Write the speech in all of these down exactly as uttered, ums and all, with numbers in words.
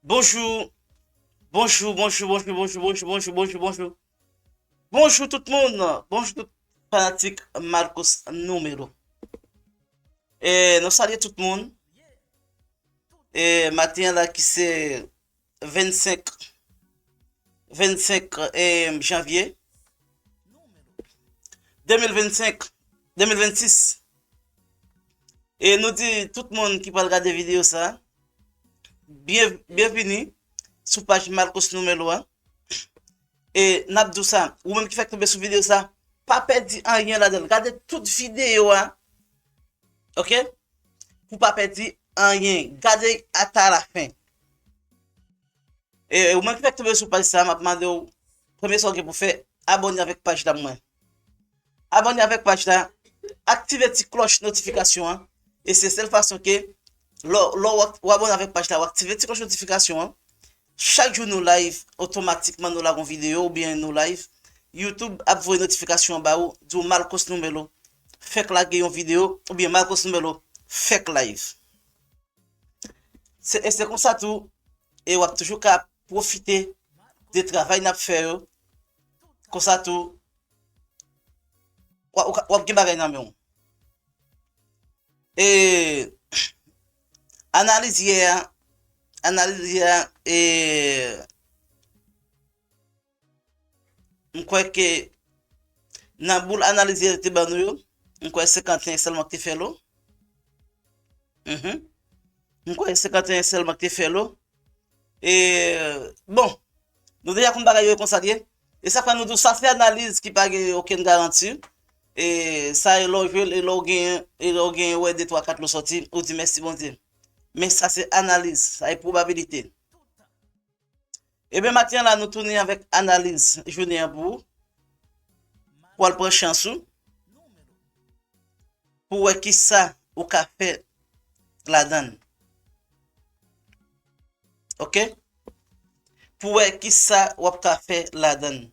Bonjou. Bonjou, bonjou, bonjou, bonjou, bonjou, bonjou, bonjou, bonjou. Bonjou tout moun. Bonjou tout fanatik Marcos Numero. E, nou salye tout moun. E, maten an la ki se vennsenk, vennsenk, e, janvye de mil vennsenk, de mil vennsis. E nou di tout moun ki pral gade videyo sa, byen, byenvini sou paj Marcos Numero a. E n ap di w sa, ou menm ki fèk tonbe sou videyo sa, pa pèdi anyen ladan l. Gade tout videyo a, oke? Pou pa pèdi anyen. Gade ata la fen. E ou menm ki fèk tonbe sou paj sa, m ap mande w, premye sa w gen pou fè, abòne avèk paj la mwen. Abòne avèk paj la, aktive ti klòch notifikasyon an, e se sèl fason ke lè w, lè w, w abòne avèk paj la, w aktive ti klòch notifikasyon an, chak jou nou live, otomatikman nou lage yon videyo oubyen nou live, YouTube ap voye notifikasyon an ba ou, di w Marcos Numero fèk lage yon videyo, oubyen Marcos Numero fèk live. Se, e se konsa tou, e w ap toujou ka pwofite de travay n ap fè yo. Konsa tou, w ap, w ap gen bagay nan men w. E analiz yè a, analiz yè a, e m kwè ke nan boul analiz yè te ban nou yo, m kwè senkanteyen sèlman ki te fè lo. Mhm. M kwè senkanteyen sèlman ki te fè lo. E, bon, nou deja konn bagay yo konsa l ye. E sa fè nou di w sa se analiz ki pa gen okenn garanti. E sa e lè w jwe l, e lè w genyen, e lè w genyen, wè de twa kat lo sòti, ou di mèsi Bondye. Men sa se analiz, sa e pwobabilite. Ebyen, maten an la, nou tounen avèk analiz jounen an pou ou. Pou w al pran chans ou. Pou w wè kisa ou ka fè ladan l. Oke? Pou w wè kisa w ap ka fè ladan l.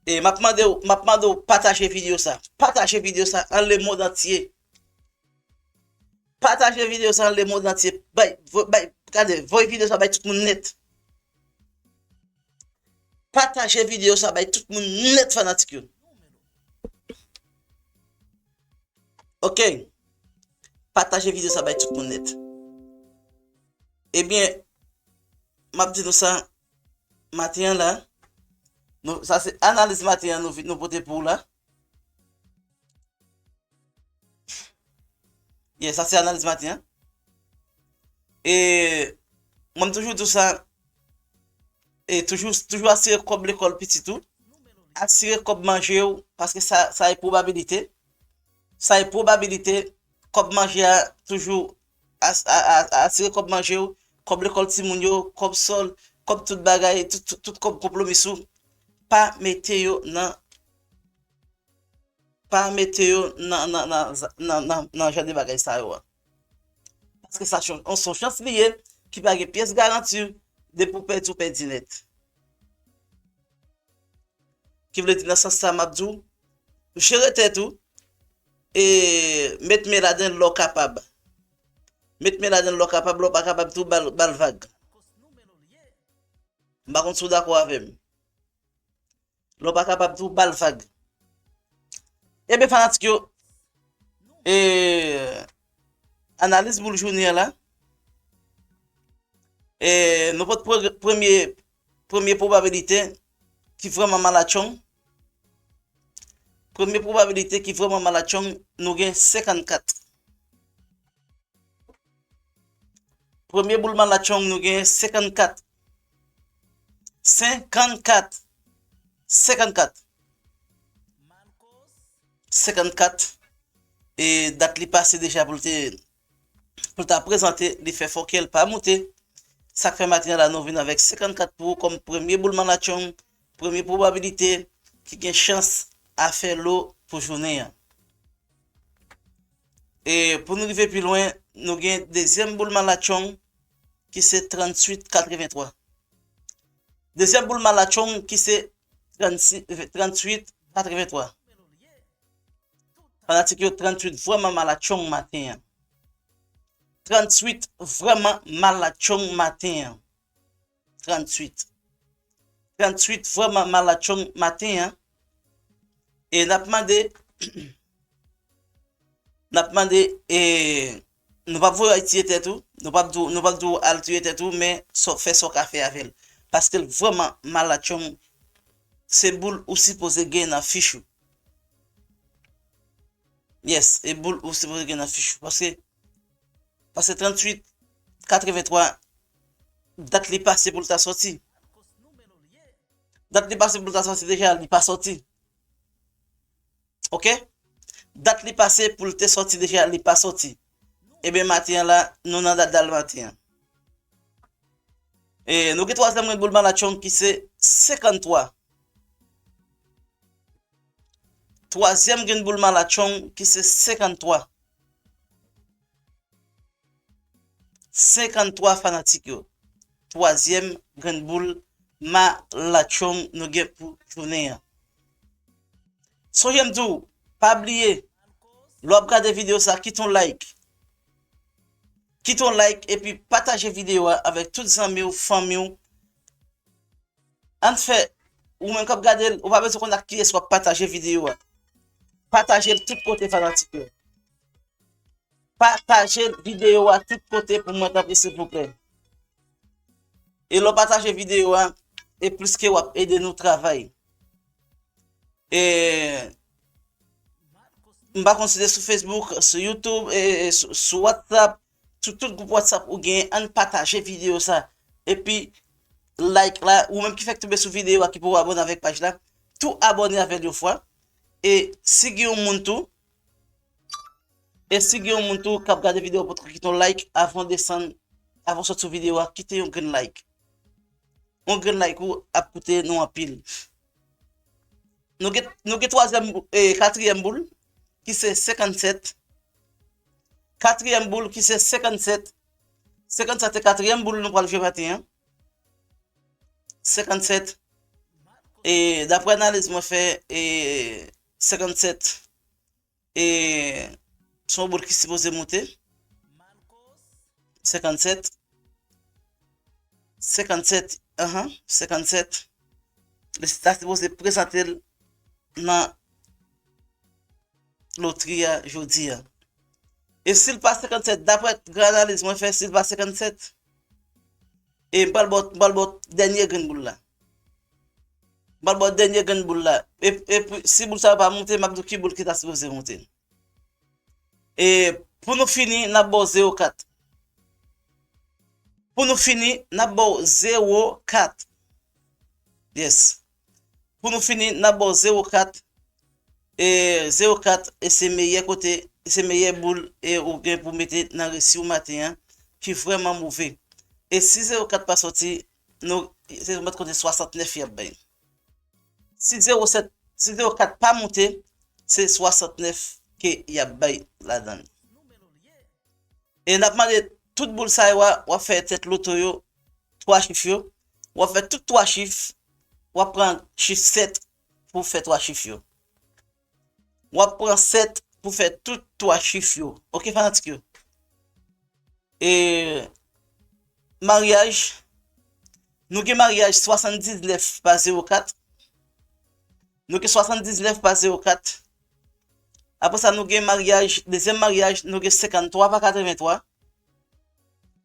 E m ap mande w, m ap mande w pataje videyo sa. Pataje videyo sa an lemonn antye. Pataje videyo sa an lemonn antye. Bay, vo-, bay, gade, voye videyo sa bay tout moun nèt. Pataje videyo sa bay tout moun nèt, fanatik yo. Oke. Pataje videyo sa bay tout moun nèt. Ebyen, m ap di nou sa, maten an la, nou, sa se analiz maten an nou, vi- nou pote pou ou la. Yeah, sa se analiz maten an. E mwen m toujou di w sa, e toujou, toujou asire kòb lekòl pitit ou, asire kòb manje w, paske sa, sa e pwobabilite. Sa e pwobabilite, kòb manje a toujou as-, a, a, a, asire kòb manje w, kòb lekòl timoun yo, kòb sòl, kòb tout bagay, tout, tout, tout kòb konpwomis ou, pa mete yo nan, pa mete yo nan, nan, nan, nan, nan, nan jan de bagay sa yo a. Paske sa se yon, se yon chans li ye, ki pa gen pyès garanti, depi w pèdi, w pèdi nèt. Ki vle di nan sans sa m ap di w, jere tèt ou, e met men ladan l lè w kapab. Met men ladan l lè w kapab, lè w pa kapab tou, ba l, ba l vag. M pa konn si w dakò avè m. Lè w pa kapab tou, ba l vag. Ebyen, fanatik yo, e, analiz boul jounen an la, e, nou pot pre-, premye, premye pwobabilite ki vrèman malatchong. Premye pwobabilite ki vrèman malatchong, nou gen senkannkat. Premye boul malatchong, nou gen senkannkat. Senkannkat. Senkannkat. Senkannkat. E dat li pase deja pou l te, pou l ta prezante, li fè fòkè l pa moute. Sa k fè maten an la, nou vin avèk senkannkat pou ou kòm premye boul malatchong, premye pwobabilite ki gen chans a fè lo pou jounen an. E pou nou rive pi lwen, nou gen dezyèm boul malatchong ki se tranntuit katrevenntwa. Dezyèm boul malatchong ki se trannsis, tranntuit katrevenntwa. Fanatik yo, tranntuit vrèman malatchong maten an. Tranntuit vrèman malatchong maten an. Trantuit. Trantuit vrèman malatchong maten an. E n ap mande, n ap mande, e, nou p ap voye w al tiye tèt ou, nou p ap di w, nou p ap di w al tiye tèt ou, men sa w fè sa w ka fè avè l. Paske l vrèman malatchong, se boul ou sipoze gen nan fich ou. Yes, e boul ou sipoze gen nan fich ou. Paske, paske trantuit, katrevenntwa, dat li pase pou l ta sòti. Dat li pase pou l ta sòti deja, li pa sòti. Oke? Dat li pase pou l te sòti deja, li pa sòti. Ebyen, maten an la, nou nan dat dal maten an. E nou gen twazyèm grenn boul malatchong ki se senkanntwa. Twazyèm grenn boul malatchong ki se senkanntwa. Senkanntwa fanatik yo. Twazyèm grenn boul malatchong nou gen pou jounen an. Sonje m di w, pa bliye, lè w ap gade videyo sa, kite yon like. Kite yon like epi pataje videyo a avèk tout zanmi w, fanmi w. Ann fè, ou menm k ap gade l, ou pa bezwen konn ak kiyès w ap pataje videyo a. Pataje l tout kote, fanatik yo. Pataje videyo a tout kote pou mwen, tanpri, silvouplè. E lè w pataje videyo a, e plis ke w ap ede nou travay. E m pa konn si se sou Facebook, sou YouTube, e, e sou, sou WhatsApp, sou tout gwoup WhatsApp ou genyen, ann pataje videyo sa. Epi, like la, ou menm ki fèk tonbe sou videyo a, ki poko abòne avèk paj la, tou abòne avè l yon fwa. E si gen yon moun tou, e si gen yon moun tou k ap gade videyo a potko kite yon like avan w desann, avan w sot sou videyo a, kite yon grenn like. Yon grenn like ou ap koute nou anpil. Nou gen, nou gen twazyèm, e, katriyèm boul, ki se senkannsèt. Katriyèm boul, ki se senkannsèt. Senkannsèt se katriyèm boul nou pral jwe maten an. Senkannsèt. E daprè analiz mwen fè, e, senkannsèt, e, se yon boul ki sipoze moute. Senkannsèt. Senkannsèt, anhan, senkannsèt. Li ta sipoze prezante l nan lotri a jodi a. E si l pa senkannsèt, daprè gran analiz mwen fè, si l pa senkannsèt, e m pral ba w, m pral ba w dènye grenn boul la. M pral ba w dènye grenn boul la. E, epi, si boul sa yo pa moute, m ap di w ki boul ki ta sipoze moute. E pou nou fini, n ap ba w zewo kat. Pou nou fini, n ap ba w zewo kat. Yes. Pou nou fini, n ap ba w zewo kat. E zewo kat, e se meyè kote, se meyè boul, e ou gen pou mete nan resi w maten an, ki vrèman move. E si zewo kat pa sòti, nou, se mèt konte swasantnèf y ap bay. Si zewo sèt, si zewo kat pa moute, se swasantnèf ke y ap bay ladan l. E n ap mande tout boul sa yo a, w ap fè tèt loto yo, twa chif yo. W ap fè tout twa chif, w ap pran chif sèt pou fè twa chif yo. W ap pran sèt pou fè tout twa chif yo. Oke, fanatik yo? E maryaj, nou gen maryaj swasanndiznèf pa zewo kat. Nou gen swasanndiznèf pa zewo kat. Apre sa, nou gen maryaj, dezyèm maryaj, nou gen senkanntwa pa katrevenntwa.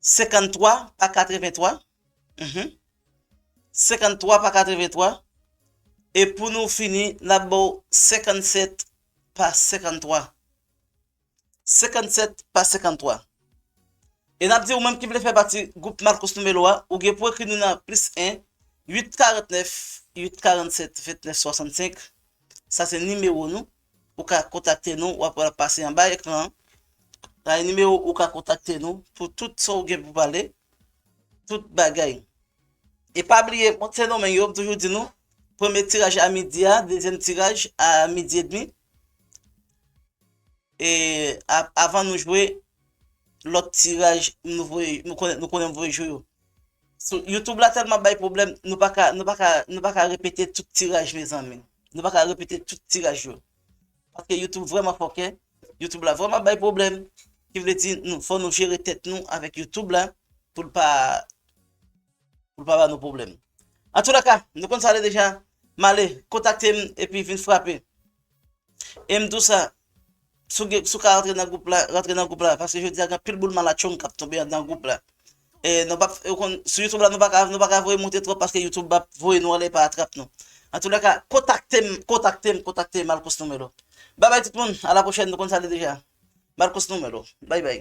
Senkanntwa pa katrevenntwa. Mhm. Senkanntwa pa katrevenntwa. E pou nou fini, n ap ba w senkannsèt pa senkanntwa. Senkannsèt pa senkanntwa. E n ap di ou menm ki vle fè pati gwoup Marcos Numelo a, ou gen pou ekri nou nan plis en, uit karantnèf, uit karannsèt, ventnèf swasannsenk. Sa se nimewo nou. Ou ka kontakte nou, w ap wè l ap pase anba ekran an. Sa se nimewo ou ka kontakte nou pou tout sa w gen pou pale, tout bagay. E pa bliye, mwen Sendomeng yo, m toujou di nou, premye tiraj a midi a, dezyèm tiraj a midi edmi. E a-, avan nou jwe lòt tiraj, nou voye, nou konnen, nou konnen m voye jwe yo. Sou YouTube la tèlman bay pwoblèm, nou pa ka, nou pa ka, nou pa ka repete tout tiraj, mezanmi. Nou pa ka repete tout tiraj yo. Paske YouTube vrèman fòkè. YouTube la vrèman bay pwoblèm. Ki vle di, nou, fò nou jere tèt nou avèk YouTube la pou l pa, pou l pa ba nou pwoblèm. Antoulèka, nou konn sa l ye deja, m ale, kontakte m epi vin frape. E m di w sa, si w gen, si w ka rantre nan gwoup la, rantre nan gwoup la, paske jodi a gen anpil boul malatchong k ap tonbe anndan gwoup la. E nou p ap, ou konn, sou YouTube la, nou pa ka, nou pa ka voye monte twòp paske YouTube ap voye nou anlè, pa atrap nou. Antoulèka, kontakte m, kontakte m, kontakte Malcos Numelo. Babay tout moun, a la pwochèn, nou konn sa l ye deja. Malcos Numelo, bay bay.